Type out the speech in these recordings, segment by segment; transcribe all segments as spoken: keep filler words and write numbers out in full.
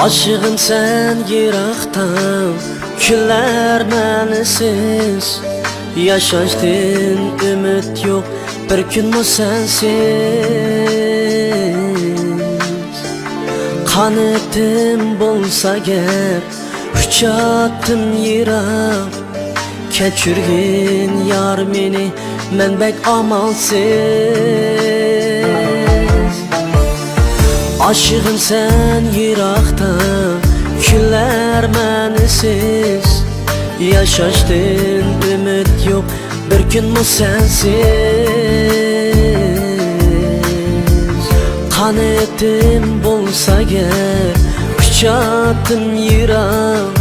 ئاشىقىم سەن يىراقتا، كۈنلەر مەنىسىز. ياشاشتىن ئۈمىد يوق، بىر كۈنمۇ سەنسىز. قانىتىم بولسا گەر، ئۇچاتتىم يىراق. كەچۈرگىن يار مېنى، مەن بەك ئامالسىز. ئاشىقىم سەن يىراقتا، كۈنلەر مەنىسىز. ياشاشتىن ئۈمىد يوق، بىر كۈنمۇ سەنسىز. قانىتىم بولسا گەر، ئۇچاتتىم يىراق.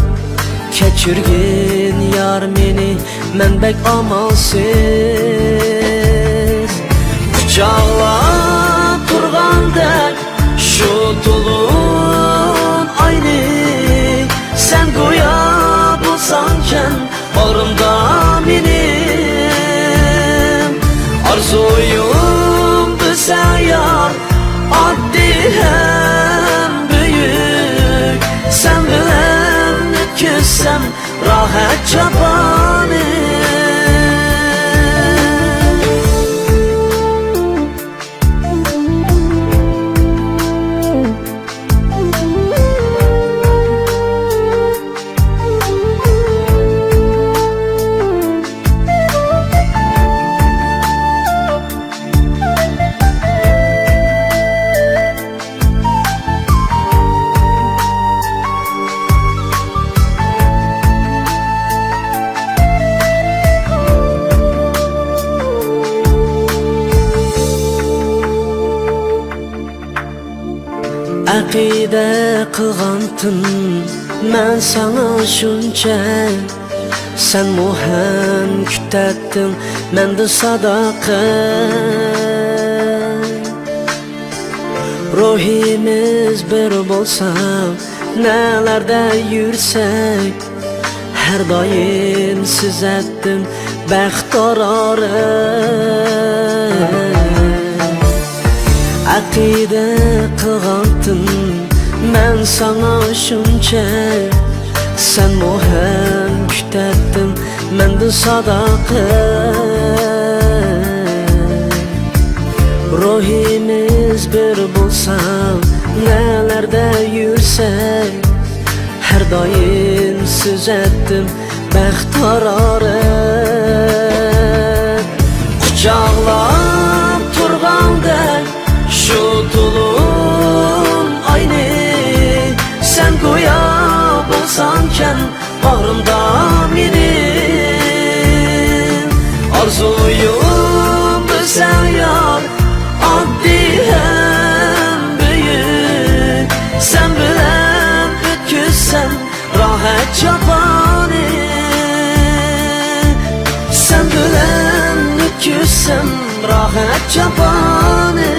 كەچۈرگىن يار مېنى، مەن بەك ئامالسىز. قۇچاقلاپ تۇرغاندەك شۇ تولۇن ئاينى، سەن گويا بولساڭكەن باغرىمدا مېنىڭ. ئارزۇيۇم بىلسەڭ يار، ئاددىي ھەم بۈيۈك، سەن بىلەن ئۆتكۈزسەم راھەت جاپانى. ئەقىدە قىلغانتىم مەن ساڭا شۇنچە، سەنمۇ ھەم كۈتەتتىڭ مەندىن ساداقەت. روھىمىز بىر بولسا، نەلەردە يۈرسەك، ھەر دائىم سۈزەتتىم بەخت ھارارەت. ئەقىدە قىلغانتىم مەن ساڭا شۇنچە، سەنمۇ ھەم كۈتەتتىڭ مەندىن ساداقەت. روھىمىز بىر بولسا، نەلەردە يۈرسەك، ھەر دائىم سۈزەتتىم بەخت ھارارەت. قۇچاقلاپ تۇرغاندەك شۇ تولۇن ئاينى، سەن گويا بولساڭكەن باغرىمدا مېنىڭ. ئارزۇيۇم بىلسەڭ يار، ئاددىي ھەم بۈيۈك، سەن بىلەن ئۆتكۈزسەم راھەت جاپانى. سەن بىلەن ئۆتكۈزسەم راھەت جاپانى.